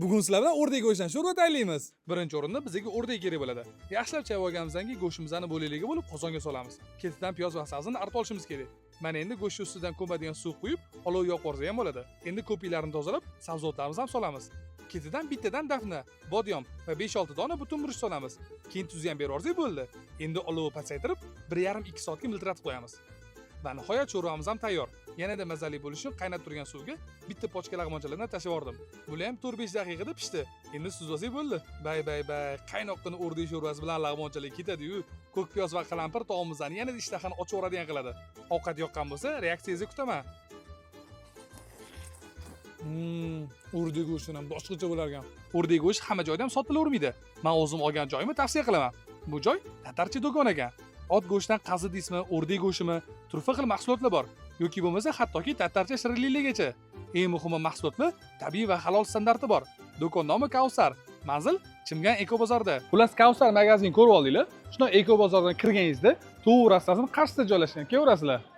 Bugun sizlar bilan o'rdak go'shtidan sho'rva tayyorlaymiz. Birinchi o'rinda bizga o'rdak kerak bo'ladi. Yaxshilab chayib olganimizdan keyin go'shtimizni bo'laklarga bo'lib qozonga solamiz. Ketidan piyoz va sabzini artib olishimiz kerak. Mana endi go'sht ustidan ko'madigan suv quyib, olov yoqib yuborsa ham bo'ladi. Endi ko'piklarni tozalab, sabzavotlarimizni ham solamiz. Ketidan bittadan dafna, bodiyom va 5-6 dona butun murch solamiz. Keyin tuzni ham berib yuborsak bo'ldi. Endi olovni pasaytirib, 1,5-2 soatga miltiratib qo'yamiz. Va nihoyat sho'rvamiz ham tayyor. Yanada mazali bo'lishi uchun qaynab turgan suvga bitta pochka lag'monchalardan tashlab yubordim. Bular ham 4-5 daqiqada pishdi. Endi suzib olsak bo'ldi. Bay bay bay, qaynoqqina o'rdak sho'rvasi bilan lag'monchalar ketadi-yu. Ko'k piyoz va qalampir taomimizni yanada ishtahani ochib yuboradigan qiladi. Ovqat yoqqan bo'lsa, reaksiyangizni kutaman. O'rdak go'shti ham boshqacha bo'lar ekan. O'rdak go'shti hamma joyda ham sotilavermaydi. Men o'zim olgan joyimni tavsiya qilaman. Bu joy tatarcha do'kon ekan. Ot go'shtidan qazi deysizmi, o'rdak go'shtimi, turfa xil mahsulotlar bor. Yoki bo'lmasa hattoki tatarcha shirinliklargacha. Eng muhimi, mahsulotlar tabiiy va halol standarti bor. Do'kon nomi Kavsar. Manzil Chimgan Eko bozorida. Xullas, Kavsar magazin ko'rib oldinglar. Shundan Eko bozordan kirganingizda to'g'ri rastasini qarshisida joylashgan. Kelaverasizlar.